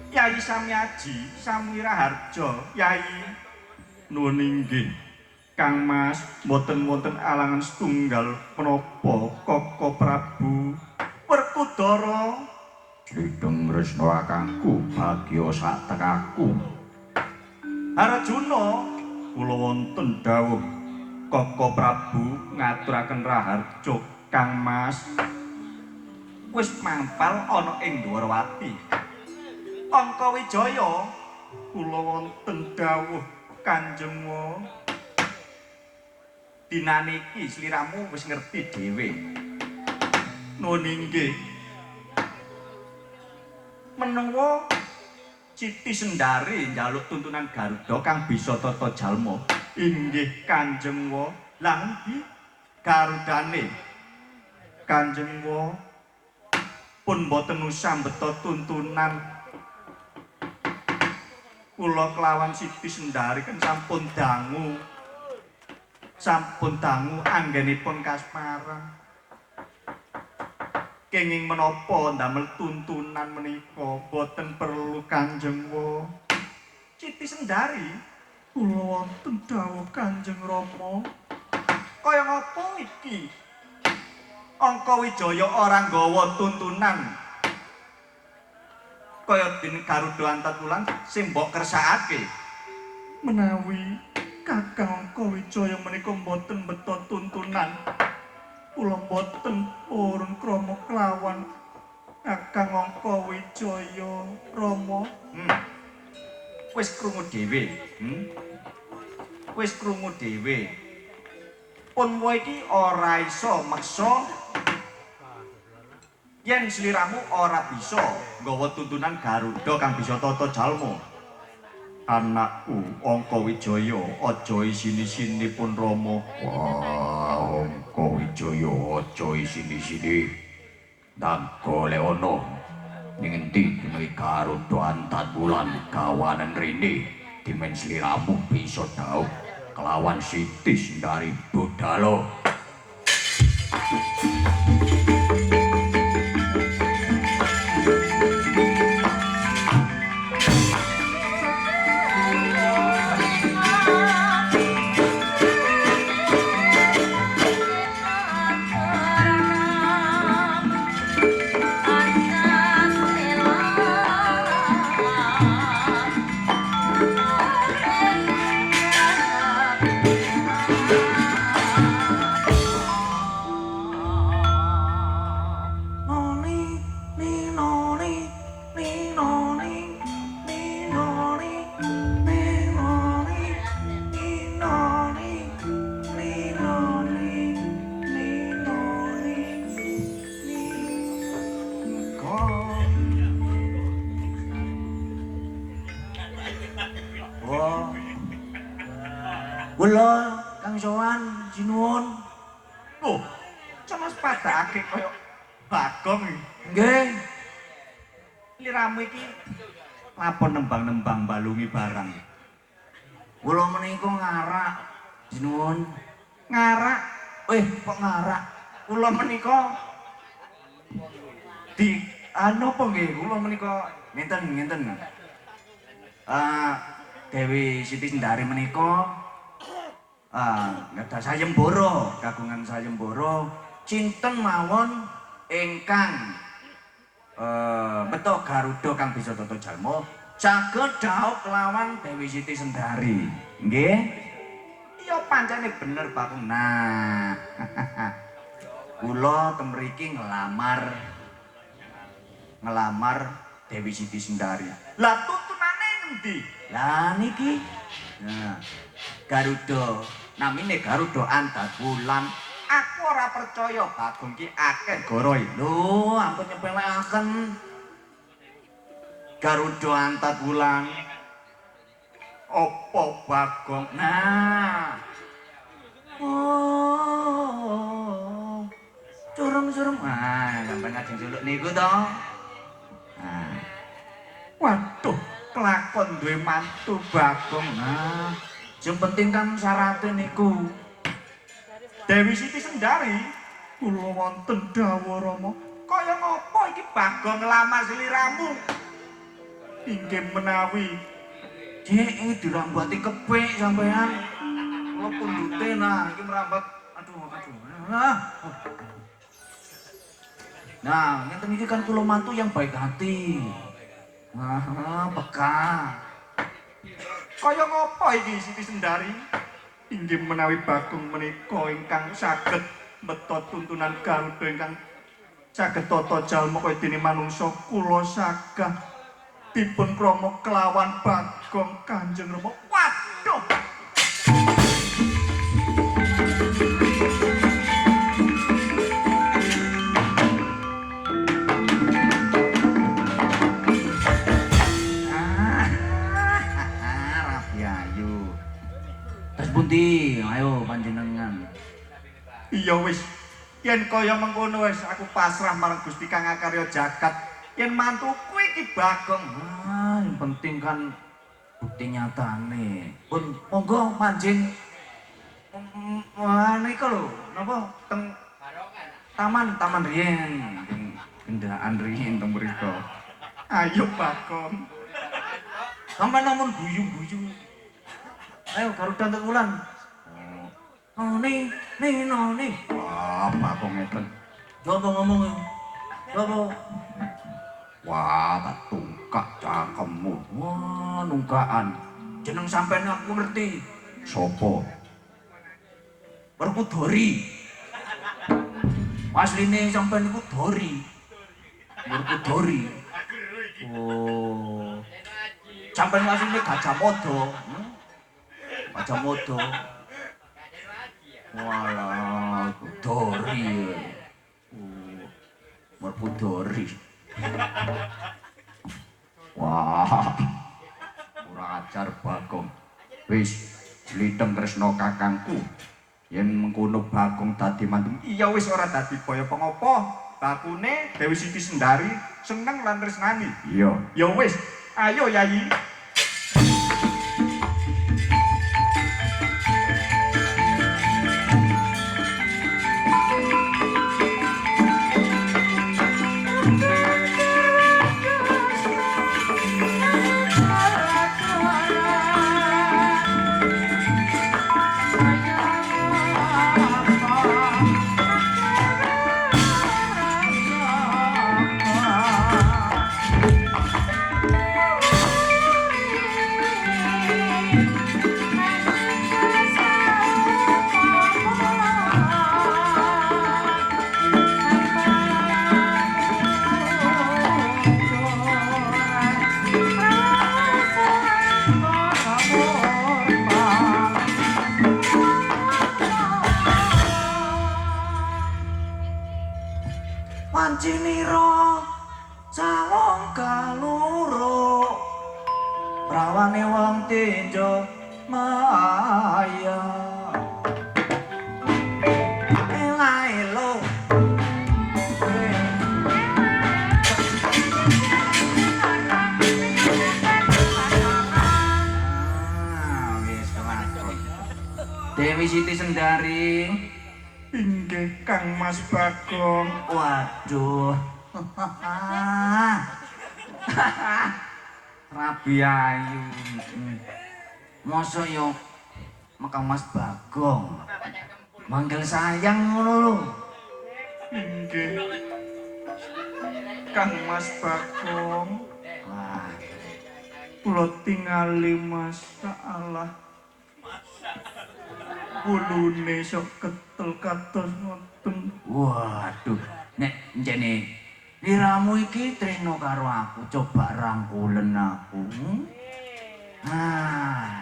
Yai Samyaji, Samwiraharja, Yai nuwun inggih. Kang Mas, mboten wonten alangan setunggal menapa Koko Prabu Werkudara.
Slideng Kresna kakangku bagya sak tekaku.
Arjuna, kula wonten dawuh Koko Prabu ngaturaken raharja Kang Mas. Wis mampal ana ing Dwarawati. Angka Wijaya, kula wonten dawuh Kanjeng Wa. Dinane iki sliramu wis ngerti dhewe. Nuwun inggih. Menawa Siti Sendari njaluk tuntunan Garuda kang bisa tata jalma. Inggih Kanjeng Wa. Lah endi Garudane? Kanjeng Wa pun mboten usah mbeta tuntunan. Kula kelawan Siti Sendari kan sampun dangu. Sampun dangu anggenipun kasmaran. Kenging menapa ndamel tuntunan menika boten perlu Kanjeng Wa. Siti Sendari, kula wonten dawuh Kanjeng Rama. Kaya ngapa iki? Angka Wijaya ora nggawa tuntunan. Kaya dene Garuda Antakulan sing mbok kersakake. Menawi Kakang Angka Wijaya menika mboten mbeta tuntunan, kula mboten purun krama kelawan Kakang Angka Wijaya Rama. Wis krungu dhewe, Wis krungu dhewe. Pun wae iki ora iso meksa yen sliramu ora bisa nggawa tuntunan Garuda kang bisa tata jalma. Anakku Angka Wijaya aja isini-sini pun Rama.
Wah, Angka Wijaya aja isini-sini. Ndang golek ana ning endi jenenge Garuda Antakulan gawanen rene dimen sliramu bisa dhaup kelawan Siti Sendari budhalo.
Kula Kang Sowan sinuwun.
Oh, cemas padake kaya Bagong iki.
Nggih.
Liramu iki lapon nembang-nembang balungi barang.
Kula menika ngarak sinuwun.
Ngarak?
Kok ngarak?
Kula menika di anu apa nggih? Kula menika
ngenten-ngenten. Dewi Siti Sendari menika ngedah sayembara, kagungan sayembara cinten mawon ingkang beto Garuda kang bisa tata jalma saged dhaup kelawan Dewi Siti Sendari. Nggih?
Iya pancene bener Bagong.
Nah, kula ten mriki ngelamar Dewi Siti Sendari.
Lah tuntunane endi?
Lah niki. Nah, Garuda, namine Garuda Antabulan.
Aku ora percaya Bagong ki akeh goroe.
Lho, ampun nyepelekaken. Garuda Antabulan.
Apa Bagong?
Nah. Oh. Curem-curem. Ah, sampeyan ngajeng suluk niku to. Nah.
Waduh, kelakon duwe mantu Bagong.
Nah, sing penting kan syaratnya niku.
Dewi Siti Sendari, kula wonten dawuh Rama. Kaya ngopo iki Bagong nglamar sliramu? Inggih menawi
Jek dirambati kepik sampean. Kula pundhute nah iki merambat. Aduh, aduh. Nah. Nah, ngenten iki kan kula mantu yang baik hati. Nah, peka.
Kaya ngopo iki Siti Sendari? Inggih menawi Bagong menika ingkang saged beto tuntunan Garuda ingkang saged tata jalma kaya dene manungsa kula sagah dipun krama kelawan Bagong Kanjeng Rama. Waduh.
Rabi ayu. Terus pundi? Ayo panjenengan.
Iya wis. Yen kaya mengkono wis aku pasrah marang Gusti Kang Akarya jagat. Yen mantuku iki Bagong.
Ah, yang penting kan bukti nyatane. Pun monggo manjing. Wah nika lho, napa teng taman taman riyen, gendaan riyen teng mriku.
Ayo Bagong.
Sampai namun guyu-guyu. Ayo Garuda Antabulan. Oh, nih, nih, no, nih.
Wah, Bagong ngeten.
Coba ngomong. Coba.
Wah, tak tungkak cangkemmu.
Wah, nungkaan. Jeneng sampean aku ngerti.
Sopo?
Werkudori. Asline sampean niku Dori. Werkudori. Oh. Sampean asline Gajah Mada. Gajah Mada. Walah, Dori. Oh. Werkudori.
Wah. Ora ajar Bagong. Wis glitheng tresna kakangku. Yen mengkono Bagong dadi mantu.
Iya wis ora dadi boyo pengopo. Bakune Dewi Siti Sendari seneng lan tresnani.
Iya.
Ya wis, ayo Yayi.
Pancinira sawong kaloro prawane wong tinjo maya elaelo. Ah, wis kelakon. Dewi Siti Sendari.
Inggih Kang Mas Bagong.
Waduh. Rabi ayu. Mosok yo Kang Mas Bagong. Manggil sayang ngono lho.
Inggih. Kang Mas Bagong.
Wah,
kula tingali Mas Allah. Wulune sok ketel kados ngoten.
Waduh, nek njene liramu iki tresno karo aku, coba rangkulen aku. Ah.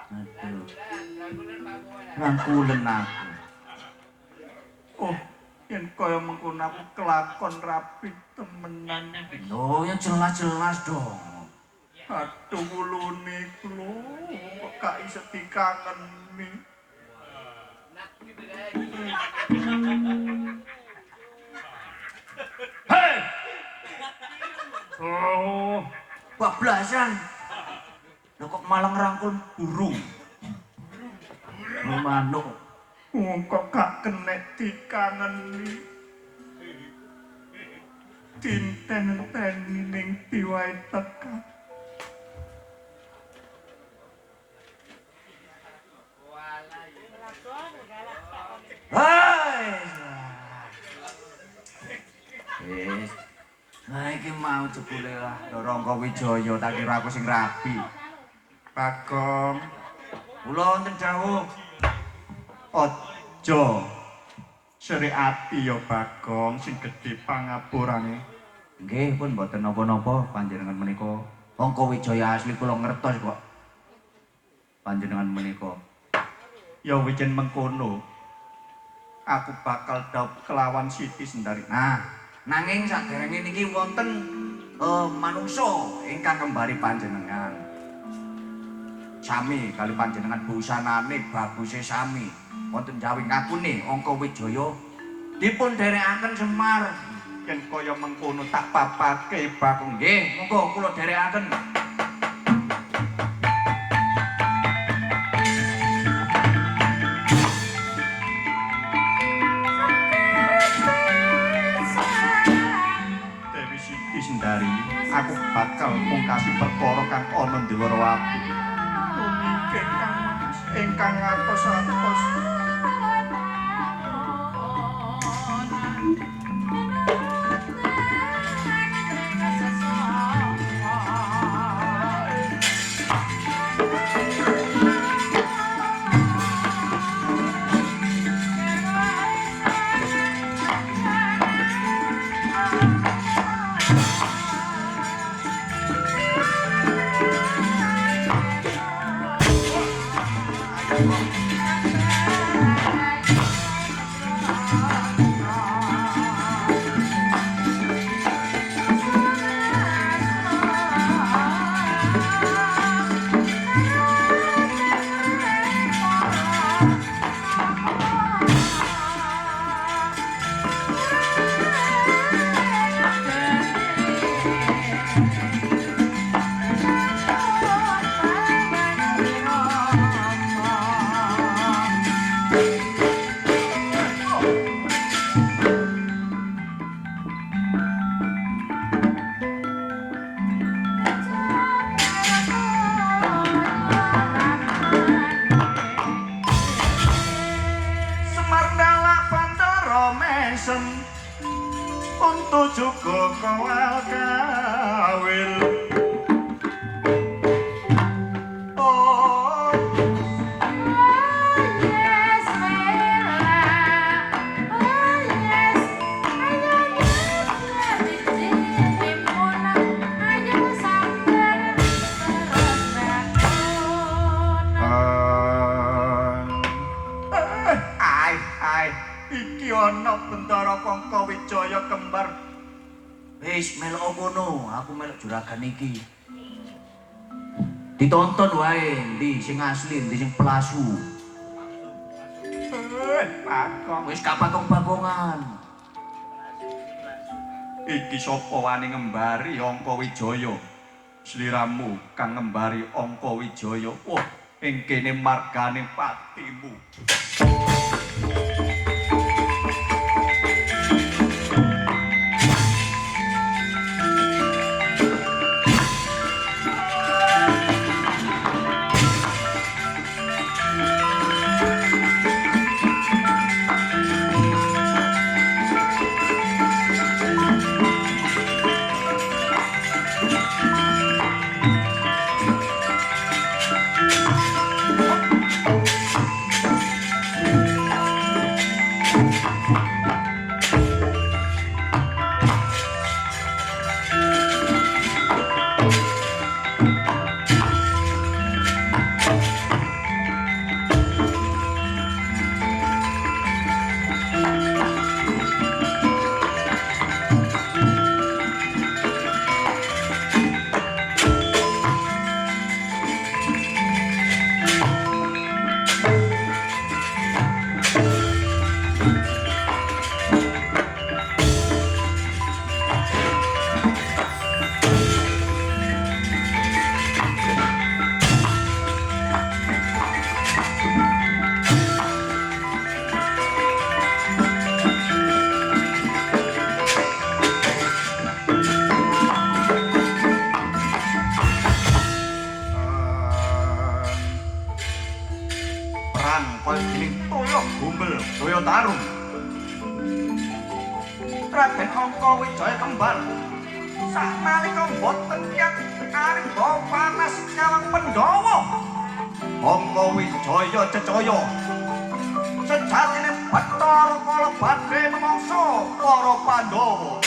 Aduh. Rangkulen aku.
Oh, yen kaya mengkono aku kelakon rapi temenan.
Lho, ya jelas-jelas dong.
Aduh wulune iku lho, kok gak iso dikangeni.
Hei! Oh,
Bablasan. Lho kok malah ngerangkul burung. Lho manuk.
Wong kok gak kenek dikangeni. Dinten-enteni ning diwae tekan.
Hei. Wis. Nah iki mau jebule lah
Rangga Wijaya tak kira aku sing rapi.
Bagong,
Kula wonten dawuh.
aja seri ati ya Bagong sing gedhe pangapurane.
Nggih, pun mboten napa-napa panjenengan menika.
Rangga Wijaya asli kula ngertos kok.
Panjenengan menika.
Ya wijen mengkono. Aku bakal dhaup kelawan Siti Sendari.
Nah, nanging saderenge niki wonten manungsa
Ingkang kembari panjenengan. Sami kali panjenengan busanane
baguse sami. Wonten Jawi ngakune Angka Wijaya dipun dherekaken Semar.
Yen kaya mengkono tak papake Bagong.
Nggih, monggo kula dherekaken.
Dewi Siti Sendari, aku bakal mungkasi perkara kang ana ndewara aku. Nggih, Kang Mas, ingkang atos-atos. Semar nalak pantara mesem untu juga kowal kawil. Oh, ai ai iki ana Bentara Kangka Wijaya kembar.
Wis melok kono, aku melok juragan iki. Ditonton wae endi sing asli, endi sing pelasu.
Bagong,
Wis gak bagong-bagongan.
iki sapa wani ngembari Angka Wijaya? Sliramu kang ngembari Angka Wijaya. Wah, ing kene margane patimu. Dening toya gombel toya tarung. Raden Angka Wijaya kembar saknalika mboten kiyat arimba panas nyawang Pandhawa. Angka Wijaya cecaya sejatine Bathara Kala badhe memangsa para Pandhawa.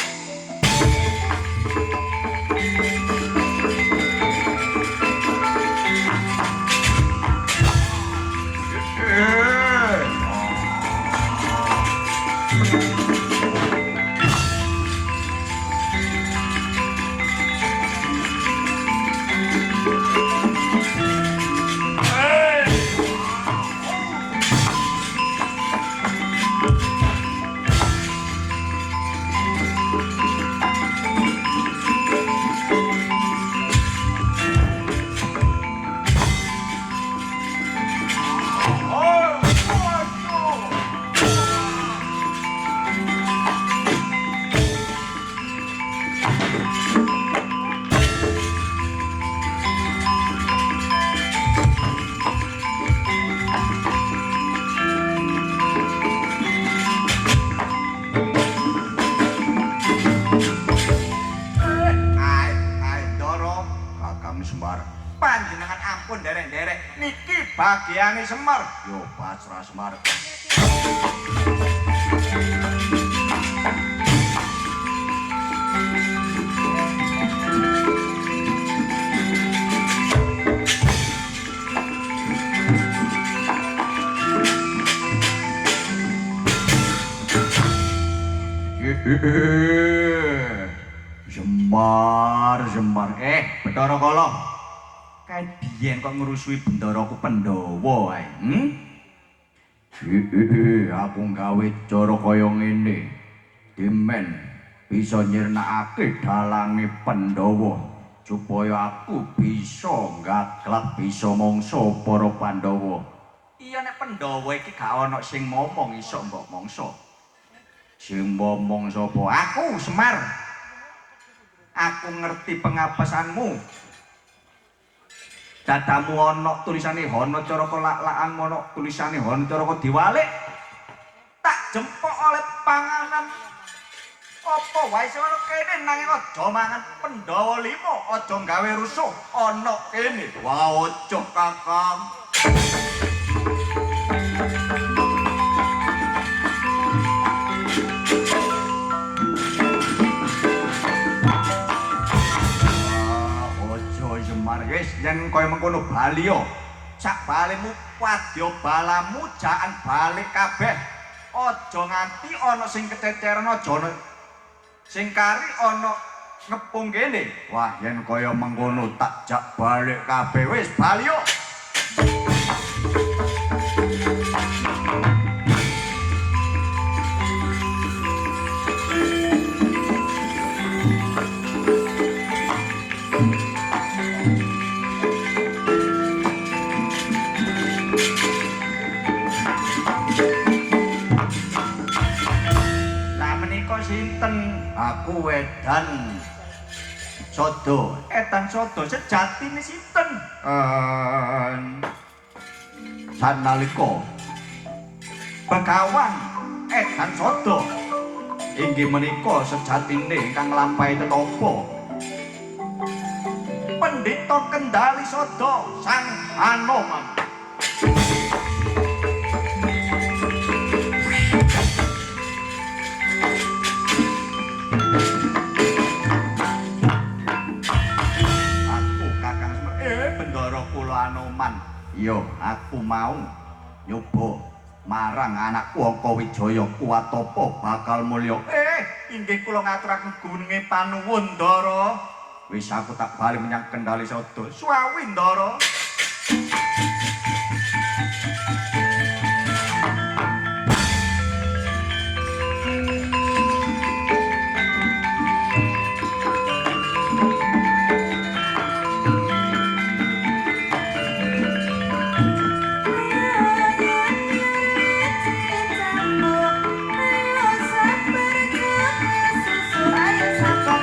Panjenengan ampun derek-derek niki bagiane Semar. Yo pasrah Semar. Semar, Semar. Bathara Kala. Kae biyen kok ngrusui bendaraku Pandhawa ae. Aku gawe cara kaya ngene. Dimen bisa nyirnakake dalange Pandhawa supaya aku bisa gaglak bisa mangsa para Pandhawa. Iya nek Pandhawa iki gak ana sing momong iso mbok mangsa. Sing momong sapa? Aku Semar. Aku ngerti pengapesanmu. Dadamu ana tulisane Hana Caraka lak-lakan ana tulisane Hana Caraka diwalik. Tak jempok oleh panganan. Apa wae sing ana kene nanging aja mangan Pandhawa lima, aja gawe rusuh ana kene. Wah, aja Kakang. Wis yen kaya mengkono bali yo. Sak balimu wadya balamu jaan balik kabeh. Aja nganti ana sing kececeran, aja ana sing kari ana ngepung kene. Wah, yen kaya mengkono tak jak balik kabeh. Wis bali yo. Sinten? Aku Edan Sodo. Edan Sodo sejatine sinten? Sanalika Begawan Edan Sodo inggih menika sejatine ingkang nglampahi tetapa Pendhita Kendali Sodo Sang Hanoman. Anoman, yo aku mau nyoba marang anakku Angka Wijaya kuat apa bakal mulya. Inggih kula ngaturaken gununge panuwun Ndara. Wis aku tak bali menyang Kendali Sodo. Suwawi Ndara.
Ayo sabar.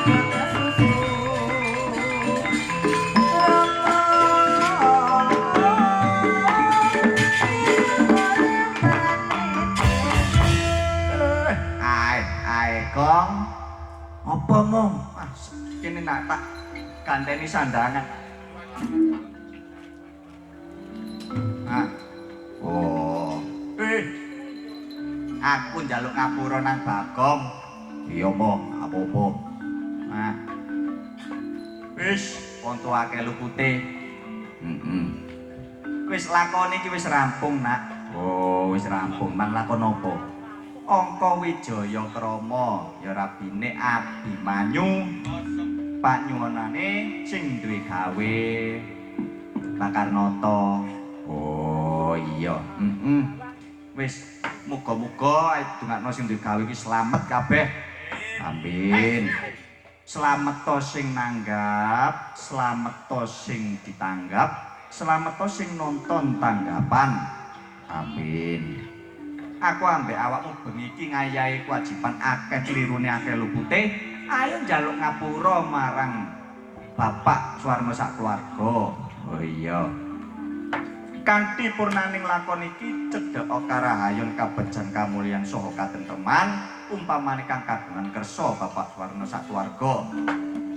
Romo?
Ah, kene nak tak ganteni sandangan. Ah.
Oh,
Eh. Aku njaluk ngapura nang Bagong.
Iya mo, apa-apa.
Ah. Wis, konto akeh lupute.
Heeh.
Wis lakone iki wis rampung, Nak.
Oh, wis rampung. Mang lakon apa?
Angka Wijaya Krama ya rabine Abimanyu. Panyuwunane sing duwe gawe Bakarnata.
Oh, iya. Heeh.
Wis muga-muga dongakno sing duwe gawe iki slamet kabeh.
Amin.
Slamet to sing nanggap, slamet to sing ditanggap, slamet to sing nonton tanggapan.
Amin.
Aku ambek awakmu bengi iki ngayahi kewajiban akeh klirune akeh lupute. Ayo njaluk ngapura marang Bapak Suwarno sak keluarga.
Oh iya.
Kanthi purnaning lakon iki cedhaka karahayon kabejan kamulyan saha katentreman umpamane kang kagungan kersa Bapak Suwarno sak keluarga.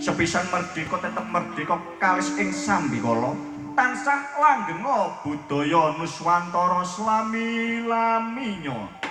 Sepisan merdeka tetep merdeka kalis ing sambikala tansah langgenga budaya Nuswantara slami-laminya.